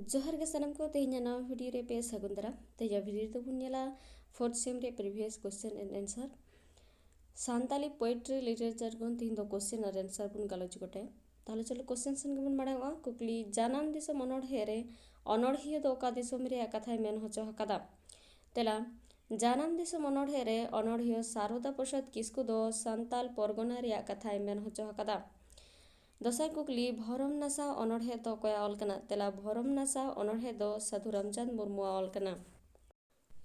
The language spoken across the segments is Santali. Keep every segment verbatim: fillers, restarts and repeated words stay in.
ᱡᱚᱦᱟᱨ ᱜᱮ ᱥᱟᱱᱟᱢ ᱠᱚ, ᱛᱮᱦᱮᱧᱟᱜ ᱱᱟᱣᱟ video ᱨᱮ ᱯᱮ ᱥᱟᱹᱜᱩᱱ ᱫᱟᱨᱟᱢ᱾ ᱛᱮᱦᱮᱧᱟᱜ video ᱨᱮᱫᱚ ᱵᱚᱱ ᱧᱮᱞᱟ fourth sem ᱨᱮᱭᱟᱜ previous question and answer᱾ Santali poetry literature ᱠᱷᱚᱱ ᱛᱮᱦᱮᱧ ᱫᱚ question ᱟᱨ answer ᱵᱚᱱ ᱜᱟᱞᱚᱪ ᱜᱚᱴᱟᱭᱟ᱾ ᱛᱟᱦᱞᱮ ᱪᱚᱞᱚ question ᱥᱮᱱ ᱜᱮᱵᱚᱱ ᱢᱟᱲᱟᱝᱚᱜᱼᱟ᱾ ᱠᱩᱠᱞᱤ, ᱡᱟᱱᱟᱢ ᱫᱤᱥᱚᱢ ᱚᱱᱚᱬᱦᱮ ᱨᱮ ᱚᱱᱚᱬᱦᱤᱭᱟᱹ ᱫᱚ ᱚᱠᱟ ᱫᱤᱥᱚᱢ ᱨᱮᱭᱟᱜ ᱠᱟᱛᱷᱟᱭ ᱢᱮᱱ ᱦᱚᱪᱚ ᱟᱠᱟᱫᱟ? ᱛᱮᱞᱟ, ᱡᱟᱱᱟᱢ ᱫᱤᱥᱚᱢ ᱚᱱᱚᱬᱦᱮ ᱨᱮ ᱚᱱᱚᱬᱦᱤᱭᱟᱹ ᱥᱟᱨᱚᱫᱟ ᱯᱨᱚᱥᱟᱫᱽ ᱠᱤᱥᱠᱩ ᱫᱚ ᱥᱟᱱᱛᱟᱞ ᱯᱚᱨᱜᱚᱱᱟ ᱨᱮᱭᱟᱜ ᱠᱟᱛᱷᱟᱭ ᱢᱮᱱ ᱦᱚᱪᱚ ᱟᱠᱟᱫᱟ᱾ ᱫᱚᱥᱟᱨ ᱠᱩᱠᱞᱤ, ᱵᱷᱚᱨᱚᱢ ᱱᱟᱥᱟᱣ ᱚᱱᱚᱬᱦᱮ ᱫᱚ ᱚᱠᱚᱭᱟᱜ ᱚᱞ ᱠᱟᱱᱟ? ᱛᱮᱞᱟ, ᱵᱷᱚᱨᱚᱢ ᱱᱟᱥᱟᱣ ᱚᱱᱚᱬᱦᱮ ᱫᱚ ᱥᱟᱹᱫᱷᱩ ᱨᱟᱢᱪᱟᱸᱫᱽ ᱢᱩᱨᱢᱩᱣᱟᱜ ᱚᱞ ᱠᱟᱱᱟ᱾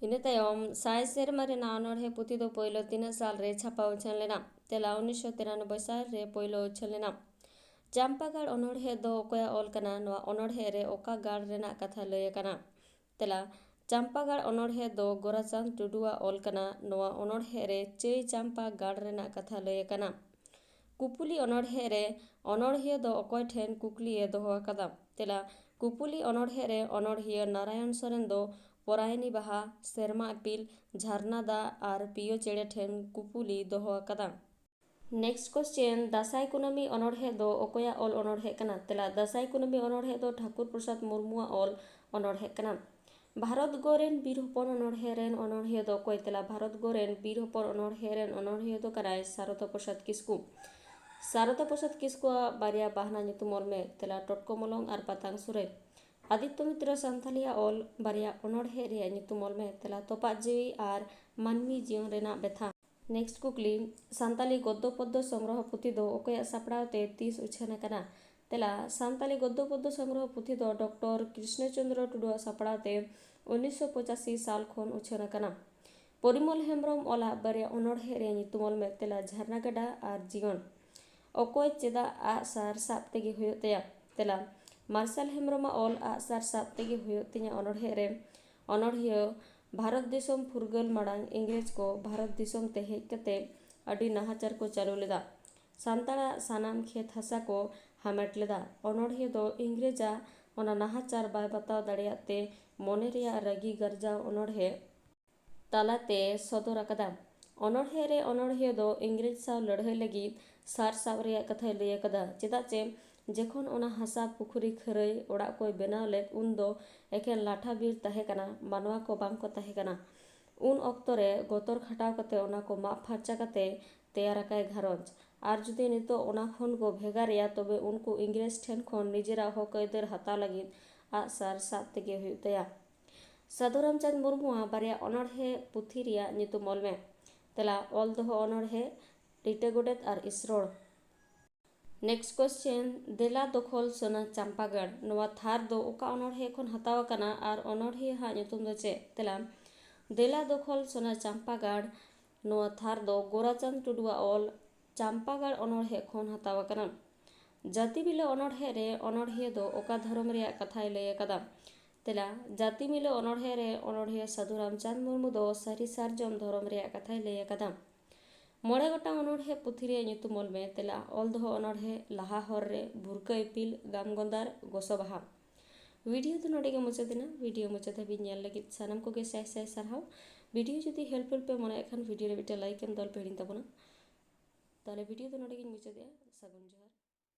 ᱤᱱᱟᱹ ᱛᱟᱭᱚᱢ, ᱥᱟᱭ ᱥᱮᱨᱢᱟ ᱨᱮᱱᱟᱜ ᱚᱱᱚᱬᱦᱮ ᱯᱩᱛᱷᱤ ᱫᱚ ᱯᱳᱭᱞᱳ ᱛᱤᱱᱟᱹᱜ ᱥᱟᱞ ᱨᱮ ᱪᱷᱟᱯᱟ ᱩᱪᱷᱟᱹᱱ ᱞᱮᱱᱟ? ᱛᱮᱞᱟ, ᱩᱱᱤᱥᱥᱚ ᱛᱤᱨᱟᱱᱚᱵᱵᱳᱭ ᱥᱟᱞ ᱨᱮ ᱯᱳᱭᱞᱳ ᱩᱪᱷᱟᱹᱱ ᱞᱮᱱᱟ᱾ ᱪᱟᱢᱯᱟᱜᱟᱲ ᱚᱱᱚᱬᱦᱮ ᱫᱚ ᱚᱠᱚᱭᱟᱜ ᱚᱞ ᱠᱟᱱᱟ? ᱱᱚᱣᱟ ᱚᱱᱚᱬᱦᱮ ᱨᱮ ᱚᱠᱟ ᱜᱟᱲ ᱨᱮᱱᱟᱜ ᱠᱟᱛᱷᱟ ᱞᱟᱹᱭ ᱟᱠᱟᱱᱟ? ᱛᱮᱞᱟ, ᱪᱟᱢᱯᱟᱜᱟᱲ ᱚᱱᱚᱬᱦᱮ ᱫᱚ ᱜᱳᱨᱟᱪᱟᱸᱫᱽ ᱴᱩᱰᱩᱣᱟᱜ ᱚᱞ ᱠᱟᱱᱟ᱾ ᱱᱚᱣᱟ ᱚᱱᱚᱬᱦᱮ ᱨᱮ ᱪᱟᱹᱭ ᱪᱟᱢᱯᱟ ᱜᱟᱲ ᱨᱮᱱᱟᱜ ᱠᱟᱛᱷᱟ ᱞᱟᱹᱭ ᱟᱠᱟᱱᱟ᱾ ᱠᱩᱯᱩᱞᱤ ᱚᱱᱚᱬᱦᱮ ᱨᱮ ᱚᱱᱚᱬᱦᱤᱭᱟᱹ ᱫᱚ ᱚᱠᱚᱭ ᱴᱷᱮᱱ ᱠᱩᱠᱞᱤ ᱮ ᱫᱚᱦᱚ ᱟᱠᱟᱫᱟ? ᱛᱮᱞᱟ, ᱠᱩᱯᱩᱞᱤ ᱚᱱᱚᱬᱦᱮ ᱨᱮ ᱚᱱᱚᱬᱦᱤᱭᱟᱹ ᱱᱟᱨᱟᱭᱚᱱ ᱥᱚᱨᱮᱱ ᱫᱚ ᱯᱚᱨᱟᱭᱱᱤ ᱵᱟᱦᱟ, ᱥᱮᱨᱢᱟ ᱤᱯᱤᱞ, ᱡᱷᱟᱨᱱᱟ ᱫᱟᱜ ᱟᱨ ᱯᱤᱭᱳ ᱪᱮᱬᱮ ᱴᱷᱮᱱ ᱠᱩᱯᱩᱞᱤ ᱫᱚᱦᱚ ᱟᱠᱟᱫᱟ᱾ Next question, ᱫᱟᱸᱥᱟᱭ ᱠᱩᱱᱟᱹᱢᱤ ᱚᱱᱚᱬᱦᱮ ᱫᱚ ᱚᱠᱚᱭᱟᱜ ᱚᱞ ᱚᱱᱚᱬᱦᱮ ᱠᱟᱱᱟ? ᱛᱮᱞᱟ, ᱫᱟᱸᱥᱟᱭ ᱠᱩᱱᱟᱹᱢᱤ ᱚᱱᱚᱬᱦᱮ ᱫᱚ ᱴᱷᱟᱠᱩᱨ ᱯᱨᱚᱥᱟᱫᱽ ᱢᱩᱨᱢᱩᱣᱟᱜ ᱚᱞ ᱚᱱᱚᱬᱦᱮ ᱠᱟᱱᱟ᱾ ᱵᱷᱟᱨᱚᱛ ᱜᱚᱲ ᱨᱮᱱ ᱵᱤᱨ ᱦᱚᱯᱚᱱ ᱚᱱᱚᱬᱦᱮ ᱨᱮᱱ ᱚᱱᱚᱬᱦᱤᱭᱟᱹ ᱫᱚ ᱚᱠᱚᱭ? ᱛᱮᱞᱟ, ᱵᱷᱟᱨᱚᱛ ᱜᱚᱲ ᱨᱮᱱ ᱵᱤᱨ ᱦᱚᱯᱚᱱ ᱚᱱᱚᱬᱦᱮ ᱨᱮᱱ ᱚᱱᱚᱬᱦᱤᱭᱟᱹ ᱫᱚ ᱠᱟᱱᱟᱭ ᱥᱟᱨᱚᱫᱟ ᱯᱨᱚᱥᱟᱫᱽ ᱠᱤᱥᱠᱩ᱾ ᱥᱟᱨᱚᱫᱟ ᱯᱨᱚᱥᱟᱫᱽ ᱠᱤᱥᱠᱩᱣᱟᱜ ᱵᱟᱨᱭᱟ ᱵᱟᱦᱱᱟ ᱧᱩᱛᱩᱢ ᱚᱞ ᱢᱮ᱾ ᱛᱮᱞᱟ, ᱴᱚᱴᱠᱚ ᱢᱚᱞᱚᱝ ᱟᱨ ᱯᱟᱛᱟᱝ ᱥᱩᱨᱟᱹᱭ᱾ ᱟᱫᱤᱛᱛᱚ ᱢᱤᱛᱨᱚ ᱥᱟᱱᱛᱷᱟᱞᱤᱭᱟᱜ ᱚᱞ ᱵᱟᱨᱭᱟ ᱚᱱᱚᱬᱦᱮ ᱨᱮᱭᱟᱜ ᱧᱩᱛᱩᱢ ᱚᱞ ᱢᱮ᱾ ᱛᱮᱞᱟ, ᱛᱚᱯᱟᱜ ᱡᱤᱣᱤ ᱟᱨ ᱢᱟᱹᱱᱢᱤ ᱡᱤᱭᱚᱱ ᱨᱮᱱᱟᱜ ᱵᱮᱛᱷᱟ᱾ Next ᱠᱩᱠᱞᱤ, ᱥᱟᱱᱛᱟᱞᱤ ᱜᱚᱫᱽᱫᱚ ᱯᱚᱫᱽᱫᱚ ᱥᱚᱝᱜᱨᱚᱦᱚ ᱯᱩᱛᱷᱤ ᱫᱚ ᱚᱠᱚᱭᱟᱜ ᱥᱟᱯᱲᱟᱣ ᱛᱮ ᱛᱤᱥ ᱩᱪᱷᱟᱹᱱ ᱟᱠᱟᱱᱟ? ᱛᱮᱞᱟ, ᱥᱟᱱᱛᱟᱞᱤ ᱜᱚᱫᱽᱫᱚ ᱯᱚᱫᱽᱫᱚ ᱥᱚᱝᱜᱨᱚᱦᱚ ᱯᱩᱛᱷᱤ ᱫᱚ ᱰᱚᱠᱴᱚᱨ ᱠᱨᱤᱥᱱᱚ ᱪᱚᱸᱫᱽᱨᱚ ᱴᱩᱰᱩᱣᱟᱜ ᱥᱟᱯᱲᱟᱣ ᱛᱮ ᱩᱱᱤᱥᱥᱚ ᱯᱚᱸᱪᱟᱥᱤ ᱥᱟᱞ ᱠᱷᱚᱱ ᱩᱪᱷᱟᱹᱱ ᱟᱠᱟᱱᱟ᱾ ᱯᱚᱨᱤᱢᱚᱞ ᱦᱮᱢᱵᱨᱚᱢ ᱚᱞᱟᱜ ᱵᱟᱨᱭᱟ ᱚᱱᱚᱬᱦᱮ ᱨᱮᱭᱟᱜ ᱧᱩᱛᱩᱢ ᱚᱞ ᱢᱮ᱾ ᱛᱮᱞᱟ, ᱡᱷᱟᱨᱱᱟ ᱜᱟᱰᱟ ᱟᱨ ᱡᱤᱭᱚᱱ᱾ ᱚᱠᱚᱭ ᱪᱮᱫᱟᱜ ᱟᱜ ᱥᱟᱨ ᱥᱟᱵ ᱛᱮᱜᱮ ᱦᱩᱭᱩᱜ ᱛᱟᱭᱟ? ᱛᱮᱞᱟ, ᱢᱟᱨᱥᱟᱞ ᱦᱮᱢᱵᱨᱚᱢᱟᱜ ᱚᱞ ᱟᱜ ᱥᱟᱨ ᱥᱟᱵ ᱛᱮᱜᱮ ᱦᱩᱭᱩᱜ ᱛᱤᱧᱟ ᱚᱱᱚᱬᱦᱮ ᱨᱮ ᱚᱱᱚᱬᱦᱤᱭᱟᱹ ᱵᱷᱟᱨᱚᱛ ᱫᱤᱥᱚᱢ ᱯᱷᱩᱨᱜᱟᱹᱞ ᱢᱟᱲᱟᱝ ᱤᱝᱨᱮᱡᱽ ᱠᱚ ᱵᱷᱟᱨᱚᱛ ᱫᱤᱥᱚᱢ ᱛᱮ ᱦᱮᱡ ᱠᱟᱛᱮ ᱟᱹᱰᱤ ᱱᱟᱦᱟᱪᱟᱨ ᱠᱚ ᱪᱟᱹᱞᱩ ᱞᱮᱫᱟ᱾ ᱥᱟᱱᱛᱟᱲᱟᱜ ᱥᱟᱱᱟᱢ ᱠᱷᱮᱛ ᱦᱟᱥᱟ ᱠᱚ ᱦᱟᱢᱮᱴ ᱞᱮᱫᱟ᱾ ᱚᱱᱚᱬᱦᱤᱭᱟᱹ ᱫᱚ ᱤᱝᱨᱮᱡᱽᱟᱜ ᱚᱱᱟ ᱱᱟᱦᱟᱪᱟᱨ ᱵᱟᱭ ᱵᱟᱛᱟᱣ ᱫᱟᱲᱮᱭᱟᱜ ᱛᱮ ᱢᱚᱱᱮ ᱨᱮᱭᱟᱜ ᱨᱟᱹᱜᱤ ᱜᱟᱨᱡᱟᱣ ᱚᱱᱚᱬᱦᱮ ᱛᱟᱞᱟᱛᱮ ᱥᱚᱫᱚᱨ ᱟᱠᱟᱫᱟ᱾ ᱚᱱᱚᱬᱦᱮ ᱨᱮ ᱚᱱᱚᱬᱦᱤᱭᱟᱹ ᱫᱚ ᱤᱝᱨᱮᱡᱽ ᱥᱟᱶ ᱞᱟᱹᱲᱦᱟᱹᱭ ᱞᱟᱹᱜᱤᱫ ᱥᱟᱨ ᱥᱟᱵ ᱨᱮᱭᱟᱜ ᱠᱟᱛᱷᱟᱭ ᱞᱟᱹᱭ ᱟᱠᱟᱫᱟ, ᱪᱮᱫᱟᱜ ᱪᱮ ᱡᱮᱠᱷᱚᱱ ᱚᱱᱟ ᱦᱟᱥᱟ ᱯᱩᱠᱷᱨᱤ ᱠᱷᱟᱹᱨᱟᱹᱭ ᱚᱲᱟᱜ ᱠᱚᱭ ᱵᱮᱱᱟᱣ ᱞᱮᱫ, ᱩᱱ ᱫᱚ ᱮᱠᱮᱱ ᱞᱟᱴᱷᱟ ᱵᱤᱨ ᱛᱟᱦᱮᱸ ᱠᱟᱱᱟ, ᱢᱟᱱᱣᱟ ᱠᱚ ᱵᱟᱝ ᱠᱚ ᱛᱟᱦᱮᱸ ᱠᱟᱱᱟ᱾ ᱩᱱ ᱚᱠᱛᱚ ᱨᱮ ᱜᱚᱛᱚᱨ ᱠᱷᱟᱴᱟᱣ ᱠᱟᱛᱮ ᱚᱱᱟ ᱠᱚ ᱢᱟᱜ ᱯᱷᱟᱨᱪᱟ ᱠᱟᱛᱮ ᱛᱮᱭᱟᱨ ᱟᱠᱟᱭ ᱜᱷᱟᱨᱚᱸᱡᱽ᱾ ᱟᱨ ᱡᱩᱫᱤ ᱱᱤᱛᱚᱜ ᱚᱱᱟ ᱠᱷᱚᱱ ᱠᱚ ᱵᱷᱮᱜᱟᱨ ᱮᱭᱟ, ᱛᱚᱵᱮ ᱩᱱᱠᱩ ᱤᱝᱨᱮᱡᱽ ᱴᱷᱮᱱ ᱠᱷᱚᱱ ᱱᱤᱡᱮᱨᱟᱜ ᱦᱚᱠ ᱟᱹᱭᱫᱟᱹᱨ ᱦᱟᱛᱟᱣ ᱞᱟᱹᱜᱤᱫ ᱟᱜᱼᱥᱟᱨ ᱥᱟᱵ ᱛᱮᱜᱮ ᱦᱩᱭᱩᱜ ᱛᱟᱭᱟ᱾ ᱥᱟᱹᱫᱷᱩ ᱨᱟᱢᱪᱟᱸᱫᱽ ᱢᱩᱨᱢᱩᱣᱟᱜ ᱵᱟᱨᱭᱟ ᱚᱱᱚᱬᱦᱮ ᱯᱩᱛᱷᱤ ᱨᱮᱭᱟᱜ ᱧᱩᱛᱩᱢ ᱚᱞ ᱢᱮ᱾ ᱛᱮᱞᱟ: ᱚᱞ ᱫᱚᱦᱚ ᱚᱱᱚᱬᱦᱮ, ᱞᱤᱴᱟᱹ ᱜᱚᱰᱮᱛ ᱟᱨ ᱤᱥᱨᱚᱲ᱾ Next question, ᱫᱮᱞᱟ ᱫᱚᱠᱷᱚᱞ ᱥᱚᱱᱟ ᱪᱟᱢᱯᱟᱜᱟᱲ ᱱᱚᱣᱟ ᱛᱷᱟᱨ ᱫᱚ ᱚᱠᱟ ᱚᱱᱚᱬᱦᱮ ᱠᱷᱚᱱ ᱦᱟᱛᱟᱣ ᱟᱠᱟᱱᱟ ᱟᱨ ᱚᱱᱚᱬᱦᱤᱭᱟᱹ ᱦᱟᱜ ᱧᱩᱛᱩᱢ ᱫᱚ ᱪᱮᱫ? ᱛᱮᱞᱟ: ᱫᱮᱞᱟ ᱫᱚᱠᱷᱚᱞ ᱥᱚᱱᱟ ᱪᱟᱢᱯᱟᱜᱟᱲ ᱱᱚᱣᱟ ᱛᱷᱟᱨ ᱫᱚ ᱜᱳᱨᱟᱪᱟᱸᱫᱽ ᱴᱩᱰᱩᱣᱟᱜ ᱚᱞ ᱪᱟᱢᱯᱟᱜᱟᱲ ᱚᱱᱚᱬᱦᱮ ᱠᱷᱚᱱ ᱦᱟᱛᱟᱣ ᱟᱠᱟᱱᱟ᱾ ᱡᱟᱹᱛᱤ ᱢᱤᱞᱟᱹ ᱚᱱᱚᱬᱦᱮ ᱨᱮ ᱚᱱᱚᱬᱦᱤᱭᱟᱹ ᱫᱚ ᱚᱠᱟ ᱫᱷᱚᱨᱚᱢ ᱨᱮᱭᱟᱜ ᱠᱟᱛᱷᱟᱭ ᱞᱟᱹᱭ ᱟᱠᱟᱫᱟ? ᱛᱮᱞᱟ: ᱡᱟᱹᱛᱤ ᱢᱤᱞᱟᱹ ᱚᱱᱚᱬᱦᱮ ᱨᱮ ᱚᱱᱚᱬᱦᱤᱭᱟᱹ ᱥᱟᱹᱫᱷᱩ ᱨᱟᱢᱪᱟᱸᱫᱽ ᱢᱩᱨᱢᱩ ᱫᱚ ᱥᱟᱹᱨᱤ ᱥᱟᱨᱡᱚᱢ ᱫᱷᱚᱨᱚᱢ ᱨᱮᱭᱟᱜ ᱠᱟᱛᱷᱟᱭ ᱞᱟᱹᱭ ᱟᱠᱟᱫᱟ᱾ ᱢᱚᱬᱮ ᱜᱚᱴᱟᱝ ᱚᱱᱚᱬᱦᱮ ᱯᱩᱛᱷᱤ ᱨᱮᱭᱟᱜ ᱧᱩᱛᱩᱢ ᱚᱞ ᱢᱮ᱾ ᱛᱮᱞᱟ: ᱚᱞ ᱫᱚᱦᱚ ᱚᱱᱚᱬᱦᱮ, ᱞᱟᱦᱟ ᱦᱚᱨ ᱨᱮ, ᱵᱷᱩᱨᱠᱟᱹ ᱤᱯᱤᱞ, ᱜᱟᱢ ᱜᱚᱸᱫᱟᱨ, ᱜᱚᱥᱚ ᱵᱟᱦᱟ᱾ ᱵᱷᱤᱰᱤᱭᱳ ᱫᱚ ᱱᱚᱰᱮ ᱜᱮ ᱢᱩᱪᱟᱹᱫ ᱮᱱᱟ᱾ ᱵᱷᱤᱰᱤᱭᱳ ᱢᱩᱪᱟᱹᱫ ᱫᱷᱟᱹᱵᱤᱡ ᱧᱮᱞ ᱞᱟᱹᱜᱤᱫ ᱥᱟᱱᱟᱢ ᱠᱚᱜᱮ ᱥᱟᱭ ᱥᱟᱭ ᱥᱟᱨᱦᱟᱣ᱾ ᱵᱷᱤᱰᱤᱭᱳ ᱡᱩᱫᱤ ᱦᱮᱞᱯᱯᱷᱩᱞ ᱯᱮ ᱢᱚᱱᱮᱭᱮᱫ ᱠᱷᱟᱱ, ᱵᱷᱤᱰᱤᱭᱳ ᱨᱮ ᱢᱤᱫᱴᱮᱱ ᱞᱟᱭᱤᱠ ᱮᱢ ᱫᱚ ᱟᱞᱚᱯᱮ ᱦᱤᱲᱤᱧ ᱛᱟᱵᱚᱱᱟ᱾ ᱛᱟᱦᱚᱞᱮ ᱵᱷᱤᱰᱤᱭᱳ ᱫᱚ ᱱᱚᱰᱮ ᱜᱤᱧ ᱢᱩᱪᱟᱹᱫᱮᱜᱼᱟ᱾ ᱥᱟᱹᱜᱩᱱ ᱡᱚᱦᱟᱨ᱾